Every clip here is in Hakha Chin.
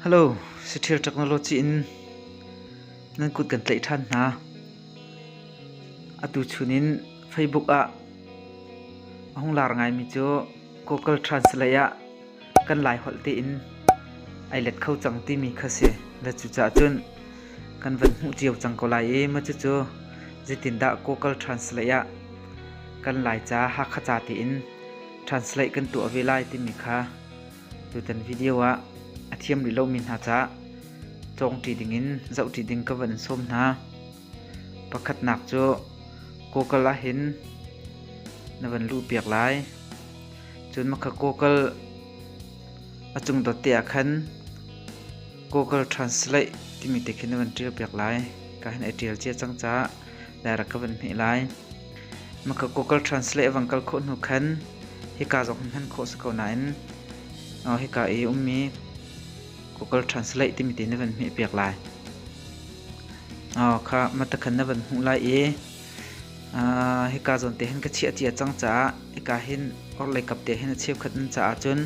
Hello, Saṭhil Technology in nan kut kan tlaih ṭhan hna. Atu chun in Facebook ah a hung lar ngaimi cu Google Translate ah kan Laiholh tein ai let kho cang timi kha si. Le cucaah cun kan van hmuh cio cang ko lai i mah cucu zeitindah Google Translate ah kan Laica Hakha ca tiin translate kan tuah ve lai timi kha tutan video ah a thiam rih lomi hna caah cawngṭi dingin zohṭi ding ka van in sawm hna. Pakhatnak cu Google ah hin na van luhpiak lai. Cun makha Google a cung dot te ah khan Google Translate timi te khin na van ṭial piak lai. Ka hin ai ṭial cia cang caah direct ka van hmeh lai. Maka Google Translate a van kal khawh hnu khan hika zong hin hman khawh si ko nain hika i ummi Google Translate timi te na van hmeh piak lai. Kha matakhan na van hmuh lai i hika zawn te hin ka chiah cia cang caah hika hin orhlei kap te hin a cheukhat nan caah cun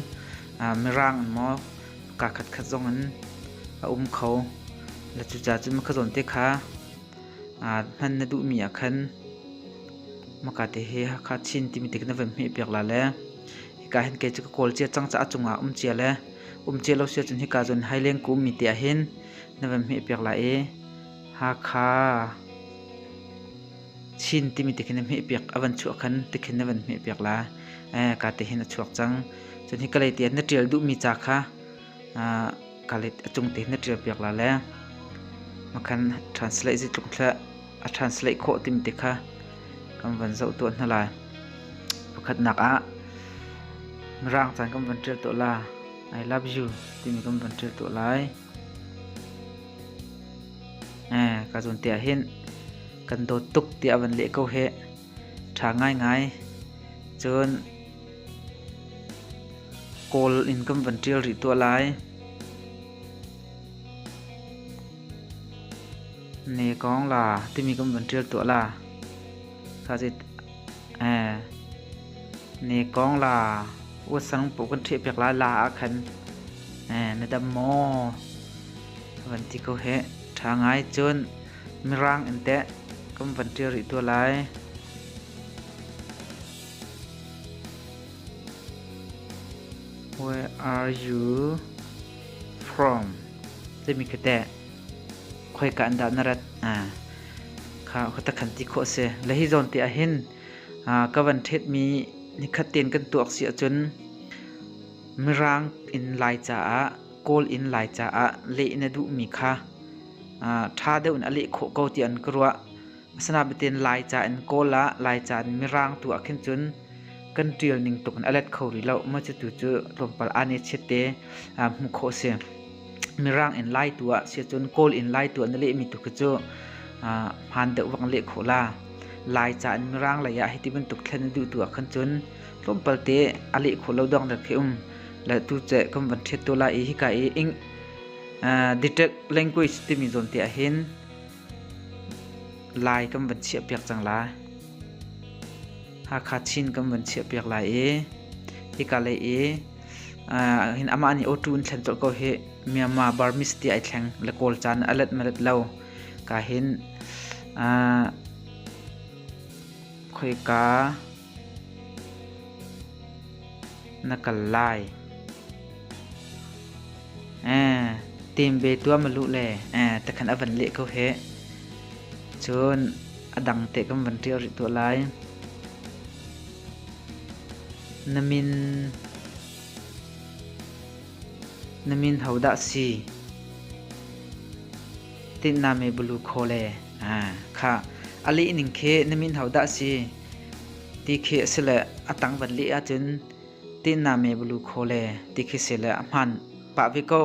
mirang in maw ka khat khat zong in a um kho. Le cucaah cun maka zawn te kha Hman na duhmi ah khan maka te hi Hakha Chin timi te na van hmehpiak la le hika hin kei cu ka kawl cia cang caah a cungah um cia le um cia lo si ahcun hika zawn Highland ka ummi te ah hin na van hmehpiak la i Hakha Chin timi te khi na hmehpiak a van chuah khan tikhin na van hmehpiak la. Ka te hin a chuak cang. Cun hika lei te ah na ṭial duhmi ca kha Kalet a cung te na ṭial piak la le makhan translate zeitluk thla a translate khawh timi te kha kan van zoh tuah hna lai. Pakhatnak ah Mirang caan kan van ṭial tuah la. I love you timi kan van ṭial tuah lai. Eh, ka zawn te ah hin kan dawt tuk tiah van leh ko he. Ṭha ngaingai. Cun Kawl in kan van ṭial rih tuah lai. Ne kong la timi kan van ṭial tuah la. Kha ci eh ne kong la uasan po kan ṭhiah piak lai la ah khan eh na dam maw van ti ko he ṭha ngai cun mirang in teh kan van ṭial rih tuah lai. Where are you from? Timi khi teh khoika in dah na rat? Kha khuata khan ti khawh a si. Le hi zawn te ah hin ka van ṭhetmi nikhat tein kan tuak si ahcun Mirang in Lai caah, Kawl in Lai caah leh na duhmi kha ṭha deuh in a leh khawh ko tiah an ka ruah. Asinain Laica in Kawl ah Laica in Mirang tu ah khin cun kan ṭial ning tuk in a let kho rih lo. Mah cu tu cu tlawmpal aa ne chiat te hmuh khawh a si. Mirang in Lai tu ah si cun Kawl in Lai tu ah na lehmi tu khi cu hmaan deuh bak na leh khawh la. Laica in Mirang lei ah hiti bantuk thlen na duh tu ah khan cun tlawmpal te a leh khawh lo dawng dek khi um. Le tu ce kan van ṭhiat tu lai i hika i detect language timi zawn te ah hin Lai kan van chiahpiak cang lai. Hakha Chin kan van chiahpiak lai i hika lei i hin amah nih auto in thlen colh ko hi Myanmar Burmese ti ai thleng le Kawl caan a let malet lo ka hin khoika Na kal lai. Tembe tuah ma luh le takhan a van leh ko heh. Cun a dang te kan van ṭial rih tuah lai. Na min na min hodah si? Tinna me bulu khole. Kha a leh ning khi na min hodah si? Ti khi a si le a tang van leh ahcun tinna me bulu khole ti khi si le a hmaan pah ve ko.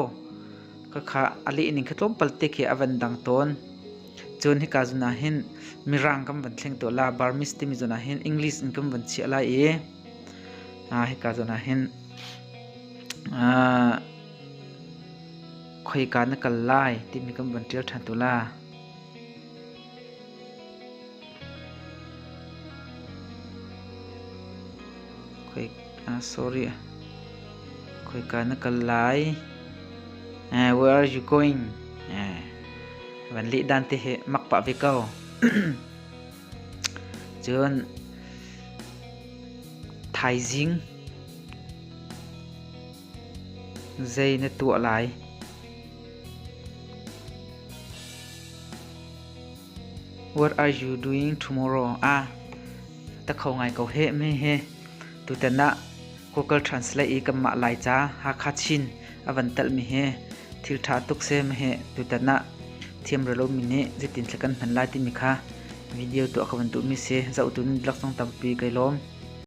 Khakha a leh ning kha tlawmpal te khi a van dang tawn. Cun hika zun ah hin Mirang kan van thleng tuah la Burmese timi zun ah hin English in kan van chiah lai i hika zun ah hin khoika na kal lai timi kan van ṭial ṭhan tu la. Sorry. Khoika na kal lai? Where are you going? Van leh dan te hi mak pah ve ko. Cun thaizing zei na tuah lai? What are you doing tomorrow? Ah, ta kho ngai ko he me he. Tutan ah Google Translate i kanmah Laica Hakha Chin a van telhmi hi thil ṭha tuk si he tutan ah thiam relo mi nih zeitin thla kan hman lai timi kha video tuah ka van duhmi si. Zohtu nan dihlak zong tampi kai lawm.